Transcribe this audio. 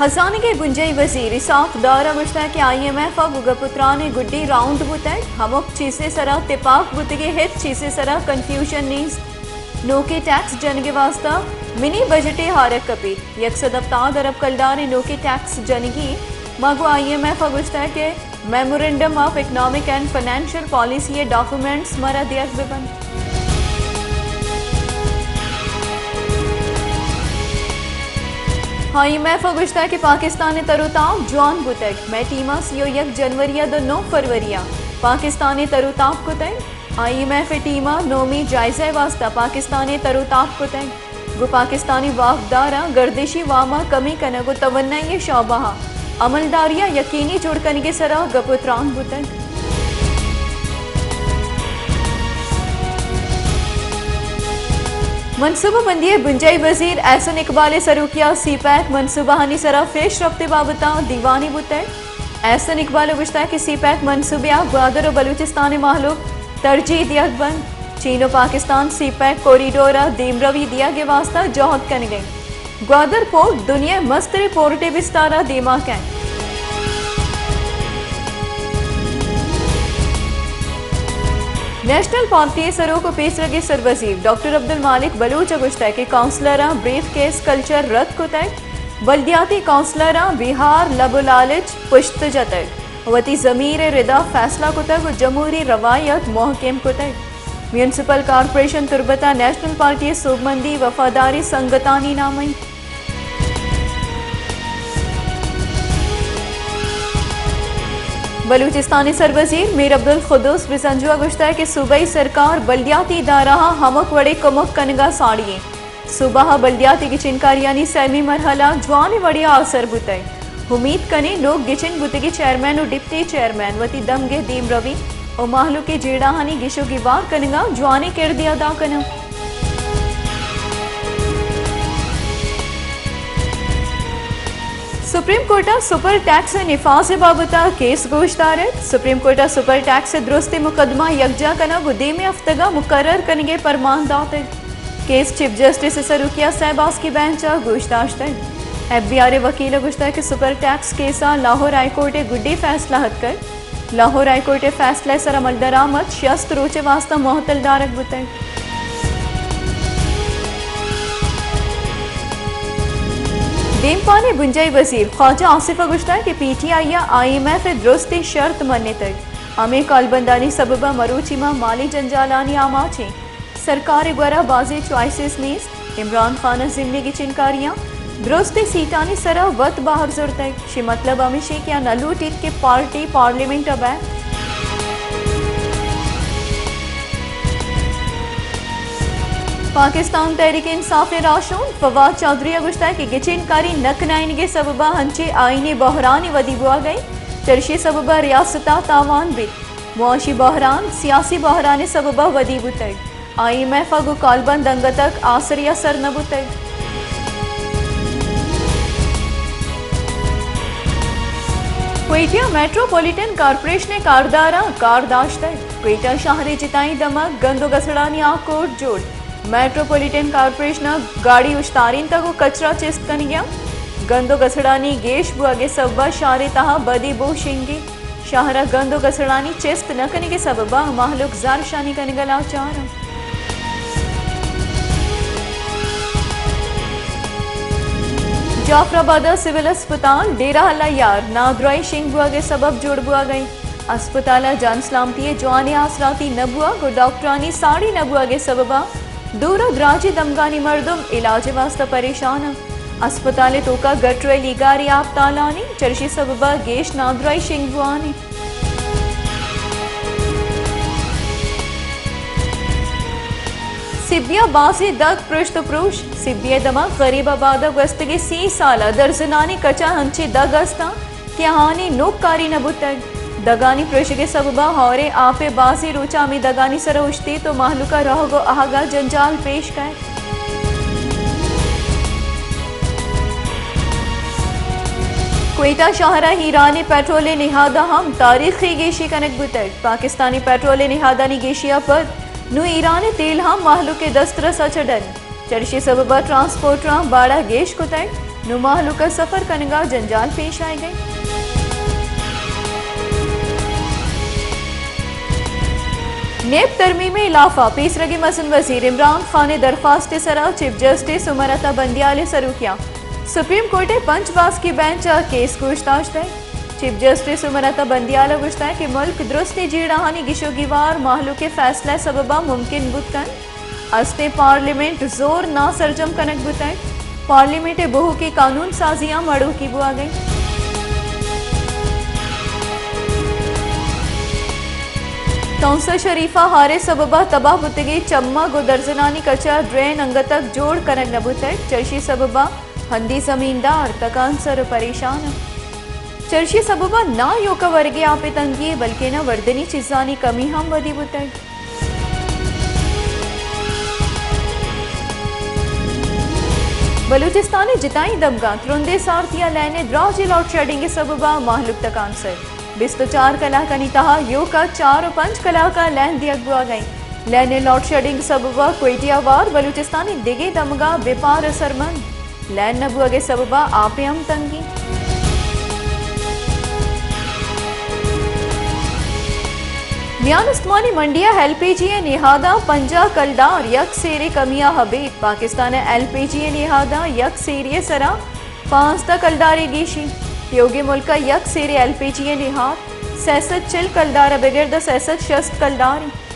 ہزانگے بنجاہی وزیر اسحاق ڈار ءَ گوشتگ کہ آئی ایم ایف ءَ گوں گپ ءُ تران ءِ گڈی راؤنڈ بوتگ، ہمک چیزے سرا تپاک بوتگ ءُ ہچ چیزے سرا کنفیوژن نیست۔ نوکیں ٹیکس جنگ ءِ واستہ منی بجٹ ءَ ہارگ کپیت، یک سد ہپتاد ارب کلدار ءِ نوکیں ٹیکس جنگی۔ ما گوں آئی ایم ایف ءَ گوشتگ کہ memorandum of economic and financial policy ءِ ڈاکومنٹس مارا دیگ بہ بنت۔ آئی ایم ایف ءَ گوشتگ کہ پاکستان ءِ تر ءُ تاب جوان بوتگ، مئے ٹیم ءَ سی ءُ یک جنوری ءَ داں نو فروری ءَ پاکستان ءِ تر ءُ تاب کتگ۔ آئی ایم ایف ءِ ٹیم ءَ نومی جائزہ ءِ واستہ پاکستان ءِ تر ءُ تاب کتگ۔ گوں پاکستانی واکداراں گردشی وام ءِ کمی کنگ ءُ توانائی ءِ شعبہ ءَ عملداری ءِ یقینی جوڑ کنگ ءِ سرا گپ ءُ تران بوتگ۔ منصوبہ بندی ءِ بنجاہی وزیر احسن اقبال ءِ سروکی ءَ سی پیک منصوبہانی سرا پیش رفت ءِ بابت ءَ دیوانے بوتگ۔ احسن اقبال ءَ گوشتگ کہ سی پیک منصوبہ ءَ گوادر ءُ بلوچستان ءِ مہلوک ترجیح دیگ بنت۔ چین ءُ پاکستان سی پیک کوریڈور ءَ دیمروی دیگ ءِ واستہ جہد کنگ ءَ انت۔ گوادر پورٹ دنیا ءِ مستریں پورٹ ءِ بستار ءَ دیما کئیت۔ نیشنل پارٹی ءِ سروک ءُ پیسرگیں سروزیر ڈاکٹر عبدالمالک بلوچ ءَ گوشتگ کہ کونسلراں بریف کیس کلچر رد کتگ، بلدیاتی کونسلراں بیہار، لب ءُ لالچ پشت جتگ، وتی ضمیر ءِ ردا فیصلہ کتگ ءُ جمہوری روایت محکم کتگ۔ میونسپل کارپوریشن تربت ءَ نیشنل پارٹی ءِ سوبمندی وفاداریں سنگتانی نام ءَ انت۔ بلوچستان ءِ سروزیر میر عبدالقدوس بزنجو ءَ گوشتگ کہ صوبائی سرکار بلدیاتی ادارہاں ہمک وڑیں کمک کنگ ءَ ساڑی انت۔ صوبہ ءَ بلدیاتی گچینکاریانی سیمی مرحلہ جوانیں وڑے ءَ آسر بوتگ۔ امیت کنیں نوک گچین بوتگیں چیئرمین ءُ ڈپٹی چیئرمین وتی دمگ ءِ دیمروی ءُ مہلوک ءِ جیڑہانی گیش ءُ گیوار کنگ ءَ جوانیں کردے ادا کناں۔ سپریم کورٹ ءَ سپر ٹیکس ءِ نفاذ ءِ بابت ءَ کیس گوشدارگ۔ سپریم کورٹ ءَ سپر ٹیکس ءِ درستیں مقدمہ یکجا کنگ ءُ دیمی ہفتگ ءَ مقرر کنگ ءِ پرمان داتگ۔ کیس چیف جسٹس ءِ سروکی ءَ سئے باسکی بینچ ءَ گوش داشتگ۔ ایف بی آر ءِ وکیل ءَ گوشتگ کہ سپر ٹیکس کیس ءَ لاہور ہائی کورٹ ءِ گڈی فیصلہ اتکگ۔ لاہور ہائی کورٹ ءِ فیصلہ ءِ سر عمل درآمد شست روچ ءِ واستہ معطل دارگ بوتگ۔ دیمپان ءِ بنجاہی وزیر خواجہ آصف ءَ گوشتگ کہ پی ٹی آئی ءَ آئی ایم ایف ءِ درستیں شرط منتگ۔ ہمے کالبندانی سبب ءَ مروچی ما مالی جنجالانی آماچ ایں۔ سرکار ءِ گورا بازیں چوائسز نیست۔ عمران خان ءِ ضمنی گچینکاریاں درستیں سیٹانی سرا وت بہر زرتگ۔ شی مطلب ہمیش انت کہ آ نہ لوٹیت کہ پارٹی پارلیمنٹ ءَ بئیت۔ پاکستان تحریک انصاف ءِ راہشون فواد چوہدری ءَ گوشتگ کہ گچینکاری نہ کنائینگ ءِ سبب ءَ انچیں آئینی بحرانے ودی بوہگ ءَ انت، چرشی سبب ءَ ریاست ءَ تاوان بیت۔ معاشی بحران سیاسی بحران ءِ سبب ءَ ودی بوتگ۔ آئی ایم ایف ءَ گوں کالبند انگت تک آسرے ءَ سر نہ بوتگ۔ کوئٹہ ءَ میٹروپولیٹن کارپوریشن ءِ کارداراں کار داشتگ۔ کوئٹہ شہر ءِ جتائیں دمگ گند ءُ گسڑانی آکوٹ جوڑ۔ میٹروپولیٹن کارپوریشن ءَ گاڑی اوشتارینتگ ءُ کچرا چست کنگ ءَ انت۔ گند ءُ گسڑانی گیش بوہگ ءِ سبب ءَ شہر ءِ تہا بدی بو شنگ انت۔ شہر ءَ گند ءُ گسڑانی چست نہ کنگ ءِ سبب ءَ مہلوک زر شانی کنگ ءَ لاچار انت۔ جعفر آباد ءِ سول اسپتال ڈیرہ اللہ یار نادراہی شنگ بوہگ ءِ سبب جوڑ بوہگ ءَ انت۔ اسپتال ءَ جان سلامتی ءِ جوانیں آسراتی نہ بوہگ ءُ ڈاکٹرانی ساڑی نہ بوہگ ءِ سبب ءَ دور ءُ دراجیں دمگانی مردم علاج ءِ واستہ پریشان انت۔ اسپتال ءِ توکا گٹر ءِ لیگاریں آپ تالان انت، چرشی سبب ءَ گیش نادراہی شنگ بوان انت۔ سبی ءَ بازیں دگ پرشت ءُ پروش۔ سبی ءِ دمگ غریب آباد ءَ گوستگیں سی سال ءَ درزنانی کچ ءَ انچیں دگ است انت کہ آہانی نوک کاری نہ بوتگ۔ دگانی پرشگ ءِ سبب ءَ ہوریں آپ ءِ بازیں روچ ءَ ہمے دگانی سر ءَ اوشتیت ءُ مہلوک ءَ رہگ ءُ آہگ ءَ جنجال پیش کئیت۔ کوئٹہ شہر ءَ ایرانی پیٹرول ءِ نہاد ءَ ہم تاریخی گیشی کنگ بوتگ۔ پاکستانی پیٹرول ءِ نہادانی گیشی ءَ پد نوں ایران ءِ تیل ہم مہلوک ءِ دسترس ءَ چہ ڈن۔ چرشی سبب ءَ ٹرانسپورٹراں باڑہ گیش کتگ۔ نوں مہلوک ءَ سفر کنگ ءَ جنجال پیش آیگ ءَ انت۔ نیب ترمیم ءِ ہلاف ءَ پیسرگیں مزن وزیر عمران خان ءِ درخواست ءِ سرا چیف جسٹس ءُ مرتا بندیال ءِ سروکیاں سپریم کورٹ ءِ پنچ باسکی بینچ ءَ کیس گوش داشتگ۔ چیف جسٹس ءُ مرتا بندیال ءَ گوشتگ کہ ملک درستیں جیڑہانی گیش ءُ گیوار مہلوک ءِ فیصلہ ءِ سبب ءَ ممکن بوت کنت۔ استیں پارلیمنٹ زور ناسرجم کنگ بوتگ۔ پارلیمنٹ ءِ بہوک ءِ قانون سازیاں مڑوکی بوہگ ءَ انت۔ تونسہ شریف ءَ ہار ءِ سبب ءَ تباہ بوتگیں چمگ ءُ درزنانی کچ ءَ ڈرین انگت تک جوڑ کنگ نہ بوتگ۔ چرشی سبب ءَ ہندی زمیندار تکانسر ءُ پریشان انت۔ چرشی سبب ءَ ناں ایوک ءَ ورگے آپ ءِ تنگی، بلکیں ناں وردنی چیزانی کمی ہم ودی بوتگ۔ بلوچستان ءِ جتائیں دمگاں ترندیں سارتی ءَ لین ءِ دراجیں لوڈ شیڈنگ ءِ سبب ءَ مہلوک تکانسر۔ بیست ءُ چار کلاکانی تہا ایوک ءَ چار ءُ پنچ کلاک ءَ لین دیگ بوہگ ءَ انت۔ لین ءِ لوڈ شیڈنگ ءِ سبب ءَ کوئٹہ ءَ ہوار بلوچستان ءِ دگہ دمگاں بے پار اثرمند۔ لین نہ بوہگ ءِ سبب ءَ آپ ءِ ہم تنگی۔ میان استمانی منڈی ءَ ایل پی جی ءِ نہاداں پنجاہ کلدار یک سیرے کمی ءَ ابید۔ پاکستان ءِ ایل پی جی ءِ نہاداں یک سیرے ءِ سرا پانزدہ کلدارے گیشی۔ تیوگیں ملک ءَ یک سیرے ایل پی جی ءِ نہاد سئے سد چل کلدار ءَ بگر داں سئے سد شست کلدار انت۔